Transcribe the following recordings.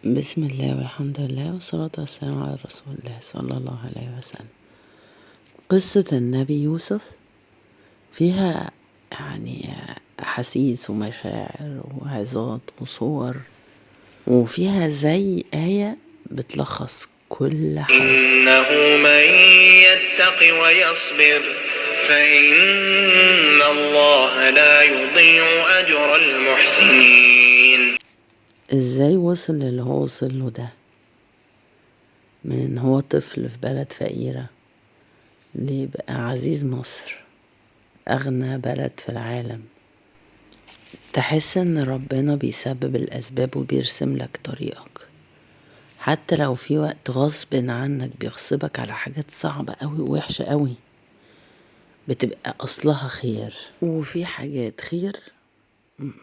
بسم الله والحمد لله والصلاة والسلام على رسول الله صلى الله عليه وسلم. قصة النبي يوسف فيها يعني أحاسيس ومشاعر وعظات وصور، وفيها زي آية بتلخص كل حاجة. إنه من يتق ويصبر فإن الله لا يضيع أجر المحسنين. ازاي وصل للي هو وصل له ده؟ من ان هو طفل في بلد فقيرة ليبقى عزيز مصر، اغنى بلد في العالم. تحس ان ربنا بيسبب الاسباب وبيرسم لك طريقك، حتى لو في وقت غصب عنك بيغصبك على حاجات صعبة قوي ووحشة قوي، بتبقى اصلها خير. وفي حاجات خير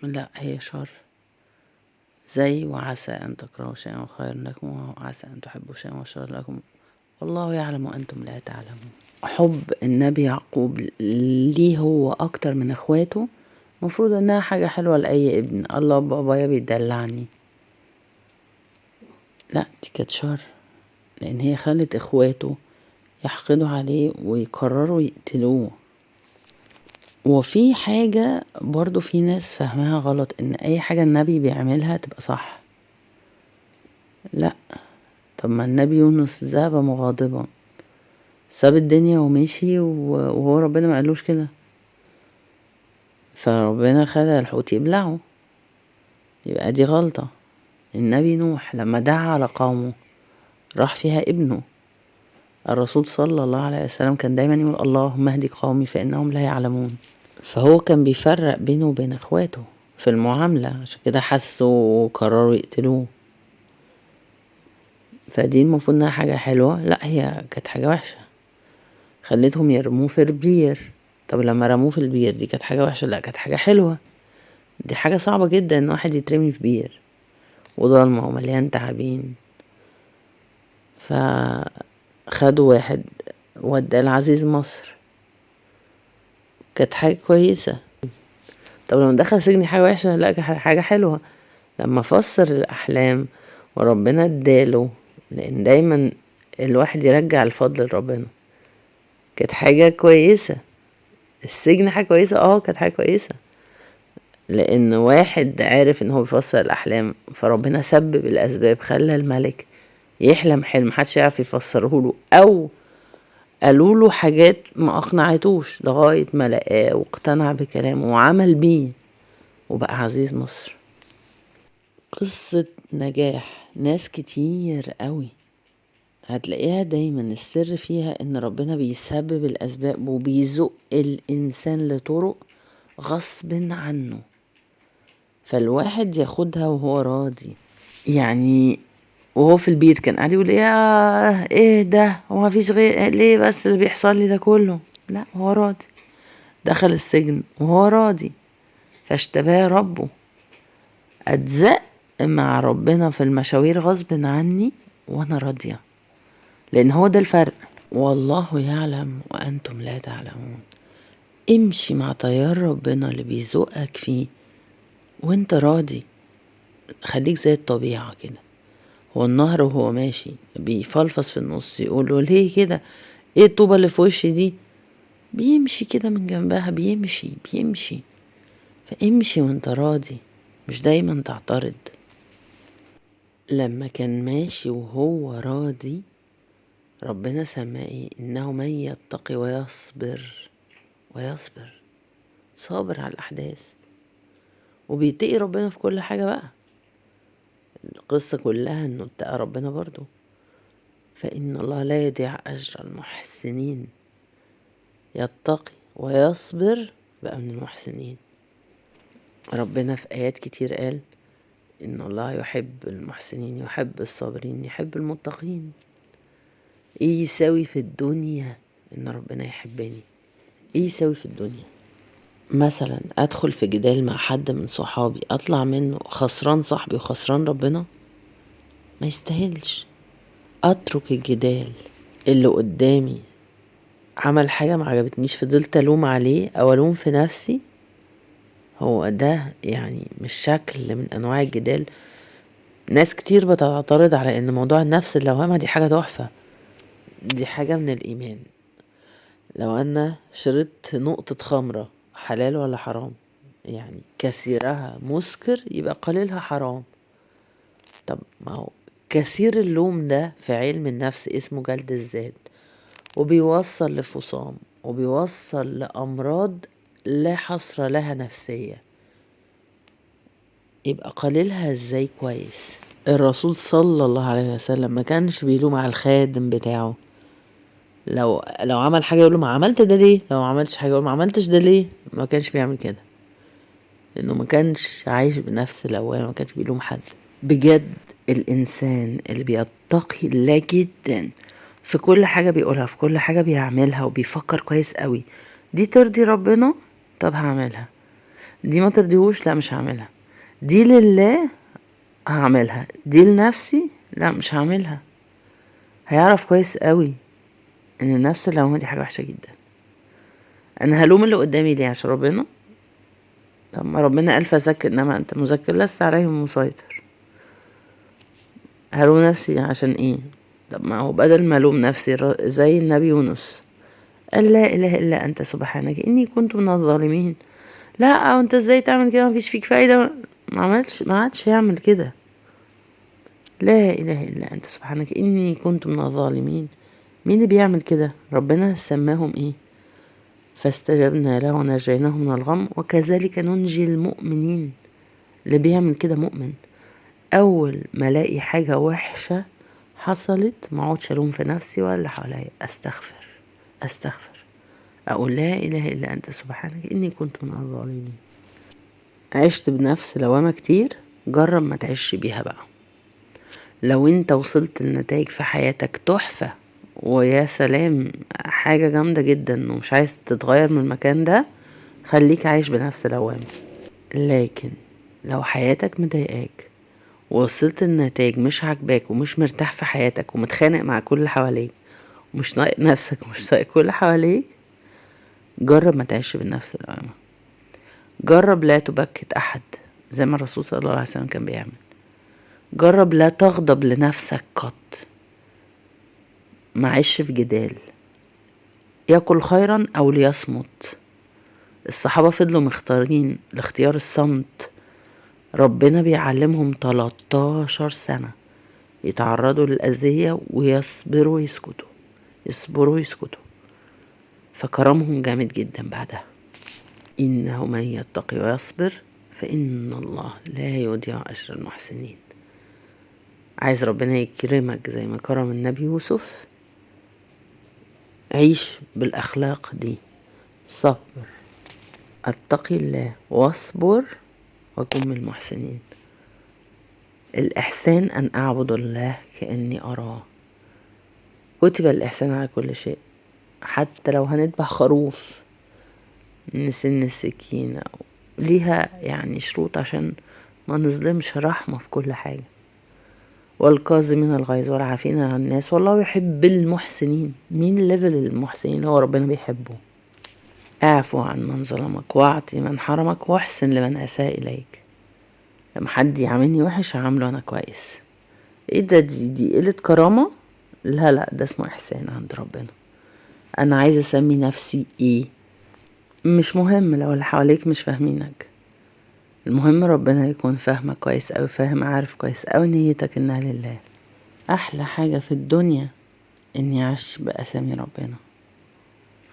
لا هي شر، زي وعسى أن تكرهوا شيئا وخير لكم وعسى أن تحبوا شيئا وشر لكم والله يعلم وأنتم لا تعلمون. حب النبي يعقوب ليه هو أكتر من إخواته مفروض أنها حاجة حلوة لأي ابن، الله بابايا بيدلعني، لا دي كانت شر، لأن هي خلت إخواته يحقدوا عليه ويقرروا يقتلوه. وفي حاجة برضو في ناس فاهماها غلط، ان اي حاجة النبي بيعملها تبقى صح. لا، طب ما النبي يونس ذهب مغاضبا، ساب الدنيا ومشي وهو ربنا ما قالوش كده، فربنا خلى الحوت يبلعه، يبقى دي غلطة. النبي نوح لما دعا على قومه راح فيها ابنه. الرسول صلى الله عليه وسلم كان دايما يقول اللهم اهدي قومي فإنهم لا يعلمون، فهو كان بيفرق بينه وبين اخواته في المعاملة، عشان كده حسوا وقرروا يقتلوه. فدي المفروض انها حاجة حلوة، لا هي كانت حاجة وحشة، خلتهم يرموه في البير. طب لما رموه في البير دي كانت حاجة وحشة؟ لا كانت حاجة حلوة. دي حاجة صعبة جدا ان واحد يترمي في بير وضلمة ومليان تعابين. فخدوا واحد وداه العزيز مصر، كانت حاجة كويسة. طب لما دخل سجن حاجة وحشة؟ لا كانت حاجة حلوة. لما فسر الأحلام وربنا اداله، لأن دايما الواحد يرجع الفضل لربنا، كانت حاجة كويسة. السجن حاجة كويسة، كانت حاجة كويسة، لأن واحد عارف إن هو بيفسر الأحلام، فربنا سبب الأسباب، خلى الملك يحلم حلم محدش يعرف يفسره له، أو قالوا له حاجات ما أقنعتوش لغاية ما لقاه واقتنع بكلامه وعمل بيه وبقى عزيز مصر. قصة نجاح ناس كتير قوي هتلاقيها دايما السر فيها ان ربنا بيسبب الأسباب وبيزق الإنسان لطرق غصب عنه، فالواحد ياخدها وهو راضي. يعني وهو في البير كان قاعد يقول يا ايه ده، هو مفيش غير ليه بس اللي بيحصل لي ده كله؟ لا هو راضي. دخل السجن وهو راضي، فاشتباه ربه. اتزق مع ربنا في المشاوير غصب عني وانا راضية، لان هو ده الفرق. والله يعلم وانتم لا تعلمون. امشي مع تيار ربنا اللي بيزقك فيه وانت راضي، خليك زي الطبيعة كده. هو النهر وهو ماشي بيفلفص في النص، يقول له ليه كده، ايه الطوبة اللي في وشي دي؟ بيمشي كده من جنبها، بيمشي بيمشي. فامشي وانت راضي، مش دايما تعترض. لما كان ماشي وهو راضي ربنا سماه ايه؟ انه من يتقي ويصبر، ويصبر صابر على الاحداث وبيتقي ربنا في كل حاجة. بقى القصة كلها انه اتقى ربنا برضو. فإن الله لا يضيع أجر المحسنين. يتقي ويصبر بقى من المحسنين. ربنا في آيات كتير قال إن الله يحب المحسنين، يحب الصابرين، يحب المتقين. إيه يساوي في الدنيا إن ربنا يحبني؟ إيه يساوي في الدنيا؟ مثلا أدخل في جدال مع حد من صحابي أطلع منه خسران صاحبي وخسران ربنا؟ ما يستاهلش. أترك الجدال. اللي قدامي عمل حاجة ما عجبتنيش فضلت ألوم عليه أو ألوم في نفسي، هو ده يعني مش شكل من أنواع الجدال؟ ناس كتير بتعترض على ان موضوع النفس اللوامة دي حاجة تحفة، دي حاجة من الإيمان. لو أنا شربت نقطة خمرة حلال ولا حرام؟ يعني كثيرها مسكر يبقى قليلها حرام. طب ما هو كثير اللوم ده في علم النفس اسمه جلد الذات، وبيوصل لفصام وبيوصل لأمراض لا حصر لها نفسية. يبقى قليلها ازاي كويس؟ الرسول صلى الله عليه وسلم ما كانش بيلوم على الخادم بتاعه، لو عمل حاجة يقوله ما عملت ده ليه، لو ما عملتش حاجة يقوله ما عملتش ده ليه. ما كانش بيعمل كده لأنه ما كانش عايش بنفس اللوامة، ما كانش بيلوم حد. بجد الإنسان اللي بيتقي الله جدا في كل حاجة بيقولها، في كل حاجة بيعملها، وبيفكر كويس قوي، دي ترضي ربنا طب هعملها، دي ما ترضيهوش لا مش هعملها، دي لله هعملها، دي لنفسي لا مش هعملها. هيعرف كويس قوي ان النفس اللوامة دي حاجة وحشة جدا. انا هلوم اللي قدامي ليه؟ عشان ربنا؟ طب ما ربنا قال فذكر انما انت مذكر لست عليهم مسيطر. هلوم نفسي عشان ايه؟ طب ما هو بدل ما الوم نفسي زي النبي يونس قال لا اله الا انت سبحانك اني كنت من الظالمين. لا وانت ازاي تعمل كده، مفيش فيك فايدة. ما عادش يعمل كده. لا اله الا انت سبحانك اني كنت من الظالمين. مين اللي بيعمل كده؟ ربنا سماهم ايه؟ فاستجبنا له ونجيناه من الغم وكذلك ننجي المؤمنين. اللي بيعمل كده مؤمن. اول ما الاقي حاجة وحشة حصلت ما اقعدش الوم في نفسي ولا اللي حواليا، استغفر استغفر، اقول لا اله الا انت سبحانك اني كنت من الظالمين. عشت بنفس لوامة كتير، جرب ما تعيش بيها بقى. لو انت وصلت لنتائج في حياتك تحفة ويا سلام حاجة جامدة جدا ومش عايز تتغير من المكان ده، خليك عايش بنفس لوامة. لكن لو حياتك مضايقاك ووصلت لنتائج مش عاجباك ومش مرتاح في حياتك ومتخانق مع كل اللي حواليك ومش طايق نفسك ومش طايق كل اللي حواليك، جرب ما تعيش بنفس اللوامة. جرب لا تبكت أحد زي ما الرسول صلى الله عليه وسلم كان بيعمل. جرب لا تغضب لنفسك قط، ما عيش في جدال، يأكل خيرا أو ليصمت. الصحابة فضلوا مختارين لاختيار الصمت. ربنا بيعلمهم 13 سنة يتعرضوا للأذية ويصبروا ويسكتوا، يصبروا ويسكتوا، فكرمهم جامد جدا بعدها. إنه من يتقي ويصبر فإن الله لا يضيع أجر المحسنين. عايز ربنا يكرمك زي ما كرم النبي يوسف، عيش بالأخلاق دي، صبر، اتقي الله واصبر وكن من المحسنين. الإحسان أن أعبد الله كأني أراه. كتب الإحسان على كل شيء، حتى لو هنذبح خروف نسن السكينة ليها شروط عشان ما نظلمش، رحمة في كل حاجة. والكاظمين الغيظ والعافين عن الناس والله يحب المحسنين. مين level المحسنين اللي هو ربنا بيحبه؟ اعفو عن من ظلمك واعطي من حرمك واحسن لمن اساء اليك. لما حد يعاملني وحش هعامله انا كويس. ايه ده؟ دي قلة كرامة؟ لا لا، ده اسمه احسان عند ربنا. انا عايزة اسمي نفسي ايه؟ مش مهم لو اللي حواليك مش فاهمينك، المهم ربنا يكون فاهمك كويس أوي، فاهم عارف كويس أوي نيتك إنها لله. أحلى حاجة في الدنيا إني أعيش بأسامي ربنا.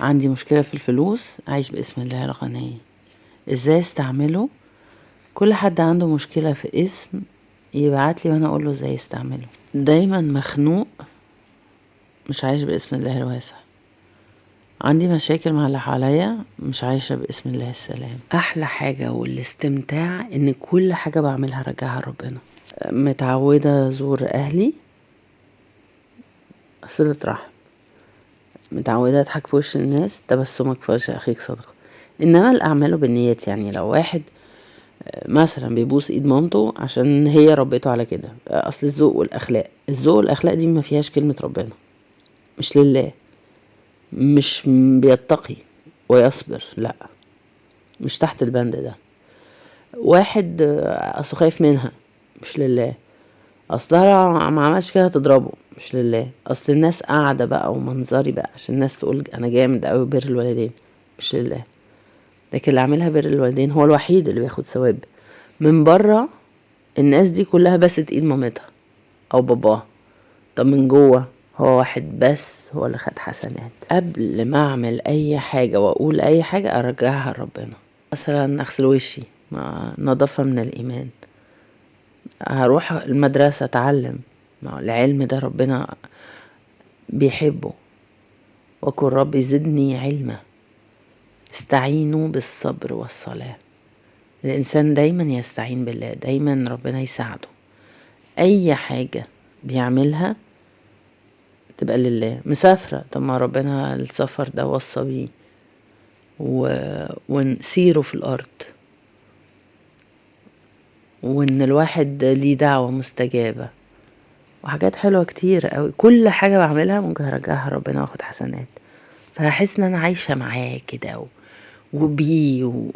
عندي مشكلة في الفلوس، أعيش باسم الله الغني. إزاي استعمله؟ كل حد عنده مشكلة في اسم يبعتلي وأنا أقوله إزاي استعمله. دايما مخنوق مش عايش باسم الله الواسع. عندي مشاكل مع اللي حواليا، مش عايشة باسم الله السلام. أحلى حاجة والاستمتاع إن كل حاجة بعملها رجعها ربنا. متعودة أزور أهلي، صلة رحم. متعودة أضحك في وش الناس، تبسمك في وجه أخيك صدقة. إنما الأعمال بالنيات. لو واحد مثلا بيبوس إيد مامته عشان هي ربته على كده، أصل الذوق والأخلاق، الذوق والأخلاق دي ما فيهاش كلمة ربنا، مش لله، مش بيتقي ويصبر، لا مش تحت البند ده. واحد أصله خايف منها، مش لله. اصلها لو ما عملش كده هتضربه، مش لله. اصل الناس قاعدة بقى ومنظري بقى عشان الناس تقول انا جامد اوي بر الوالدين، مش لله. لكن اللي عاملها بر الوالدين هو الوحيد اللي بياخد ثواب. من بره الناس دي كلها بست ايد مامتها او باباها، طب من جوه هو واحد بس هو اللي خد حسنات. قبل ما اعمل اي حاجة واقول اي حاجة ارجعها لربنا. مثلا اغسل وشي، ما نظافة من الايمان. هروح المدرسة اتعلم، ما العلم ده ربنا بيحبه. وقل رب زدني علما. استعينوا بالصبر والصلاة. الإنسان دايما يستعين بالله، دايما ربنا يساعده. أي حاجة بيعملها تبقى لله. مسافرة، طب ما ربنا السفر ده وصى بيه، ونسيره في الأرض، وإن الواحد ليه دعوة مستجابة، وحاجات حلوة كتير قوي. كل حاجة بعملها ممكن أرجعها ربنا واخد حسنات، فهحس إن أنا عايشة معاه كده وبيه،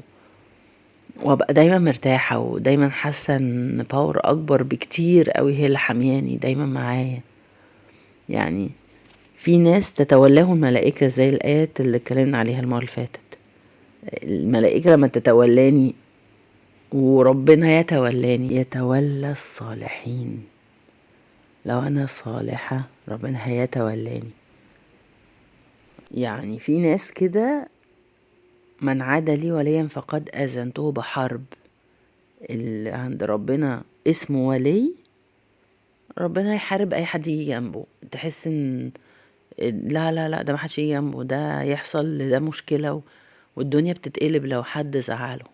وابقى دايما مرتاحة، ودايما حاسة ان باور اكبر بكتير قوي هي اللي حمياني دايما معايا. يعني في ناس تتولاهم الملائكة زي الآيات اللي اتكلمنا عليها المرة اللي فاتت. الملائكة لما تتولاني وربنا يتولاني، يتولى الصالحين. لو أنا صالحة ربنا هيتولاني. يعني في ناس كده من عادى لي وليا فقد أذنته بحرب. اللي عند ربنا اسمه ولي، ربنا يحارب أي حد يجي جنبه. تحس إن لا لا لا ده ما حدش يجي جنبه، ده يحصل لده مشكلة والدنيا بتتقلب لو حد زعله.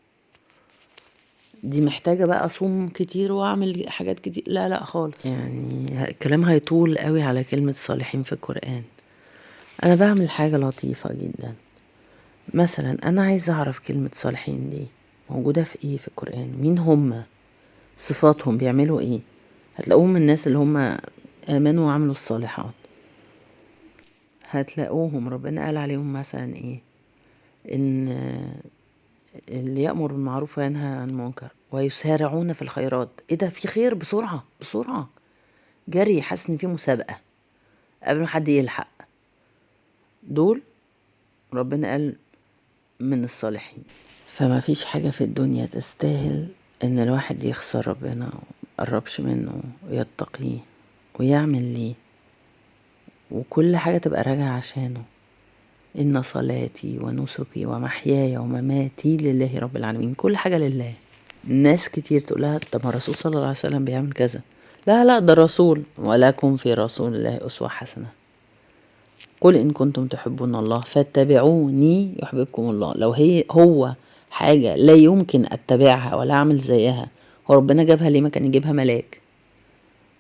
دي محتاجة بقى أصوم كتير وأعمل حاجات كتير، لا لا خالص. يعني الكلام هيطول قوي على كلمة صالحين في القرآن. أنا بعمل حاجة لطيفة جدا، مثلا أنا عايزة أعرف كلمة صالحين دي موجودة في إيه في القرآن، مين هم، صفاتهم، بيعملوا إيه. هتلاقوهم الناس اللي هم آمنوا وعملوا الصالحات، هتلاقوهم ربنا قال عليهم مثلا إيه، إن اللي يأمر بالمعروف وينهى عن المنكر ويسارعون في الخيرات. إيه ده، في خير، بسرعة بسرعة، جري، حاسس إن في مسابقة قبل ما حد يلحق. دول ربنا قال من الصالحين. فما فيش حاجة في الدنيا تستاهل إن الواحد يخسر ربنا ويقربش منه ويتقيه ويعمل ليه، وكل حاجة تبقى راجعة عشانه. إن صلاتي ونسكي ومحياي ومماتي لله رب العالمين. كل حاجة لله. ناس كتير تقولها طب ما الرسول صلى الله عليه وسلم بيعمل كذا، لا لا ده الرسول، ولكم في رسول الله أسوة حسنة. قل إن كنتم تحبون الله فاتبعوني يحببكم الله. لو هي هو حاجة لا يمكن أتبعها ولا أعمل زيها، هو ربنا جابها ليه؟ ما كان يجيبها ملاك،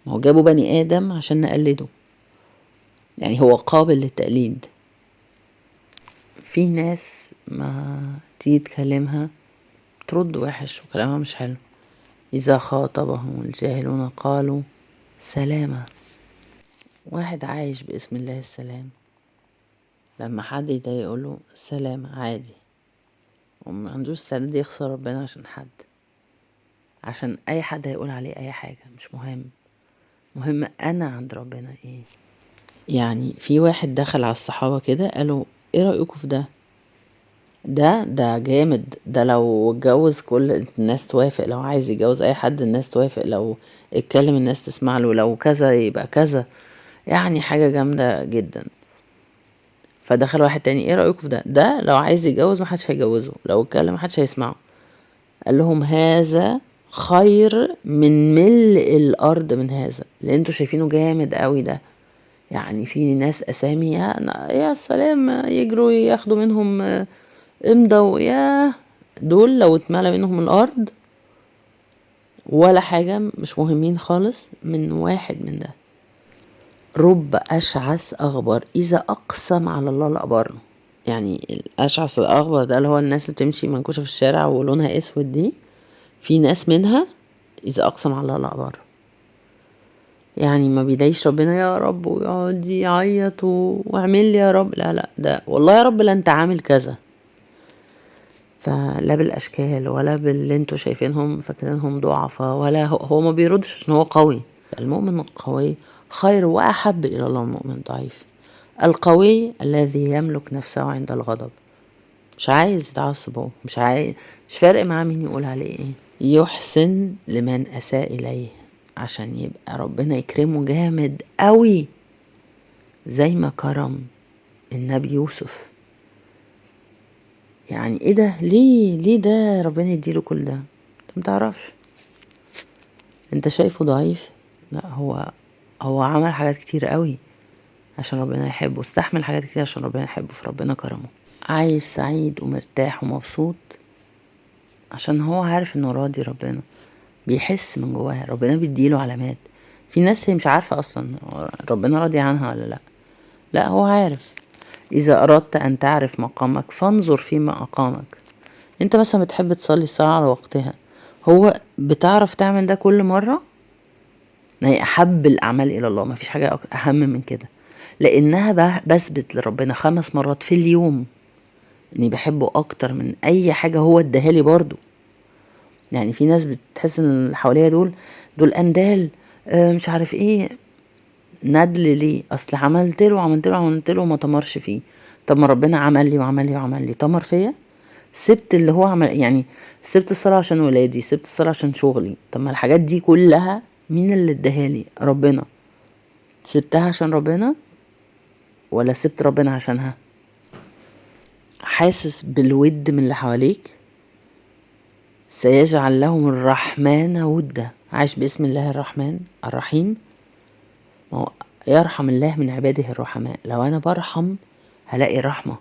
ما هو جابه بني آدم عشان نقلده، يعني هو قابل للتقليد. في ناس ما تيجي تكلمها ترد وحش وكلامها مش حلو. إذا خاطبهم الجاهلون قالوا سلامة. واحد عايش باسم الله السلام، لما حد يضايقه يقوله سلام عادي، وما عندوش استعداد يخسر ربنا عشان حد، عشان اي حد هيقول عليه اي حاجة مش مهم، مهم انا عند ربنا ايه. يعني في واحد دخل على الصحابة كده قالوا ايه رأيكم في ده؟ ده جامد، ده لو اتجوز كل الناس توافق، لو عايز يتجوز اي حد الناس توافق، لو اتكلم الناس تسمع له، لو كذا يبقى كذا، يعني حاجة جامدة جدا. فدخل واحد تاني ايه رأيكم في ده؟ ده لو عايز يتجوز محدش هيجوزه، لو اتكلم محدش هيسمعه. قال لهم هذا خير من ملء الارض من هذا اللي انتوا شايفينه جامد قوي ده. يعني في ناس اسامي يا سلام يجروا ياخدوا منهم امضوا، يا دول لو اتملى منهم الارض ولا حاجة، مش مهمين خالص من واحد من ده. رب أشعث أغبر إذا أقسم على الله لأبره. يعني الأشعث الأغبر ده اللي هو الناس اللي بتمشي منكوشة في الشارع ولونها أسود دي، في ناس منها إذا أقسم على الله لأبره. يعني ما بيدعيش ربنا يا رب ويقعد يعيط واعمل لي يا رب، لا لا ده والله يا رب لا انت عامل كذا. فلا بالأشكال ولا باللي انتوا شايفينهم فاكرينهم ضعفاء، ولا هو ما بيردش عشان هو قوي، المؤمن القوي خير وأحب إلى الله من المؤمن الضعيف. القوي الذي يملك نفسه عند الغضب، مش عايز يتعصب، هو مش عايز، مش فارق معاه مين يقول عليه ايه. يحسن لمن أساء إليه عشان يبقى ربنا يكرمه جامد قوي زي ما كرم النبي يوسف. يعني ايه ده؟ ليه ده ربنا يديله كل ده؟ انت متعرفش، انت شايفه ضعيف، لا هو عمل حاجات كتير قوي عشان ربنا يحبه، استحمل حاجات كتير عشان ربنا يحبه، فربنا كرمه. عايش سعيد ومرتاح ومبسوط عشان هو عارف انه راضي ربنا، بيحس من جواه، ربنا بيديله علامات. في ناس هي مش عارفة اصلا ربنا راضي عنها ولا لا، لا هو عارف. اذا اردت ان تعرف مقامك فانظر فيما اقامك. انت مثلا بتحب تصلي الصلاة على وقتها، هو بتعرف تعمل ده كل مرة؟ هي احب الاعمال الى الله، مفيش حاجة اهم من كده، لانها بثبت لربنا 5 مرات في اليوم اني بحبه اكتر من اي حاجة هو اداها لي برضو. يعني في ناس بتحس ان اللي حواليها دول اندال، مش عارف ايه، ندل ليه؟ اصل عملت له وعملت له وعملت له وما تمرش فيه. طب ما ربنا عمل لي وعمل لي وعمل لي، تمر فيا؟ سبت اللي هو عمل، يعني سبت الصلاة عشان ولادي، سبت الصلاة عشان شغلي. طب ما الحاجات دي كلها مين اللي اداها لي؟ ربنا. سبتها عشان ربنا ولا سبت ربنا عشانها؟ حاسس بالود من اللي حواليك؟ سيجعل لهم الرحمن ودا. عايش باسم الله الرحمن الرحيم، ما هو يرحم الله من عباده الرحماء. لو انا برحم هلاقي رحمة،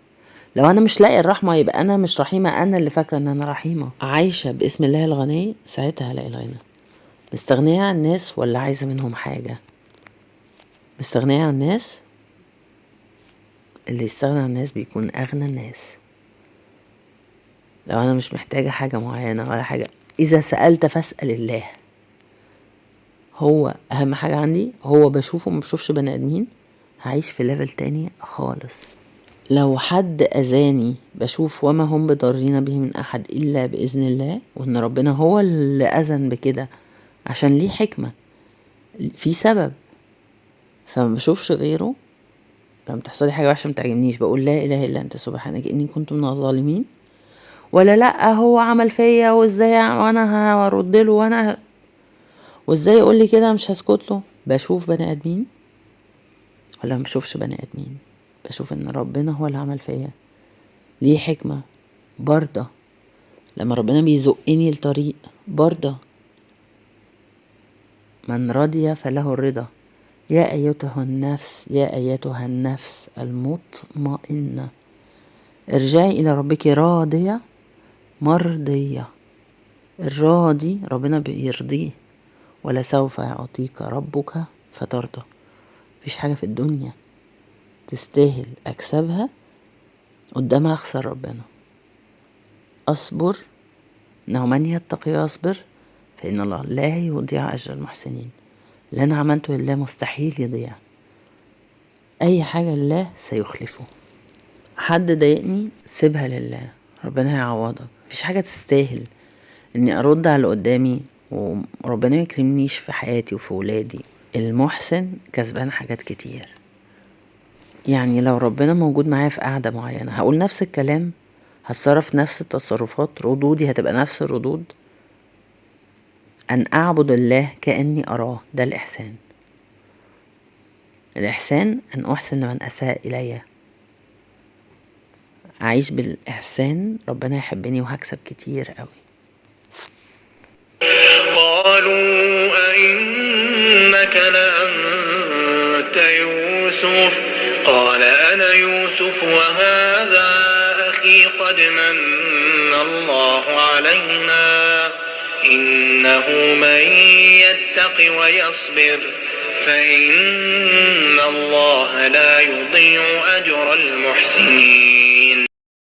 لو انا مش لاقي الرحمة يبقى انا مش رحيمة، انا اللي فاكرة ان انا رحيمة. عايشة باسم الله الغني، ساعتها هلاقي الغنى. مستغنية عن الناس ولا عايزة منهم حاجة؟ مستغنية عن الناس. اللي يستغنى عن الناس بيكون اغنى الناس. لو انا مش محتاجة حاجة معينة ولا حاجة، اذا سألت فاسأل الله. هو اهم حاجة عندي، هو بشوفه ما بشوفش بني ادمين، هعيش في level تاني خالص. لو حد اذاني بشوف وما هم بضارين به من احد الا باذن الله، وان ربنا هو اللي اذن بكده عشان ليه حكمة، في سبب، فما بشوفش غيره. لما تحصلي حاجة وحشة ما تعجبنيش بقول لا اله الا انت سبحانك اني كنت من الظالمين، ولا لا هو عمل فيا وازاي وانا هرد له وازاي يقول لي كده مش هسكت له. بشوف بني ادمين ولا ما بشوفش بني ادمين؟ بشوف ان ربنا هو اللي عمل فيا، ليه حكمة. برضه لما ربنا بيزقني لطريق برضه، من رضي فله الرضا. يا أيتها النفس، يا أيتها النفس المطمئنة ارجعي إلى ربك راضية مرضية. الراضي ربنا بيرضيه، ولا سوف يعطيك ربك فترضى. مفيش حاجة في الدنيا تستاهل أكسبها قدامها أخسر ربنا. أصبر، إنه من يتقي ويصبر فإن الله لا يضيع أجر المحسنين. اللي أنا عملته لله مستحيل يضيع، أي حاجة لله سيخلفه. حد ضايقني سيبها لله، ربنا هيعوضك. مفيش حاجة تستاهل إني أرد على اللي قدامي وربنا ما يكرمنيش في حياتي وفي ولادي. المحسن كسبان حاجات كتير. يعني لو ربنا موجود معايا في قعدة معينة هقول نفس الكلام، هتصرف نفس التصرفات، ردودي هتبقى نفس الردود. أن أعبد الله كأني أراه، ده الإحسان. الإحسان أن أحسن لمن أساء إلي، أعيش بالإحسان، ربنا يحبني وهكسب كتير قوي. قالوا أئنك لأنت يوسف؟ قال أنا يوسف وهذا أخي قد من الله علينا إنه من يتق ويصبر فإن الله لا يضيع أجر المحسنين.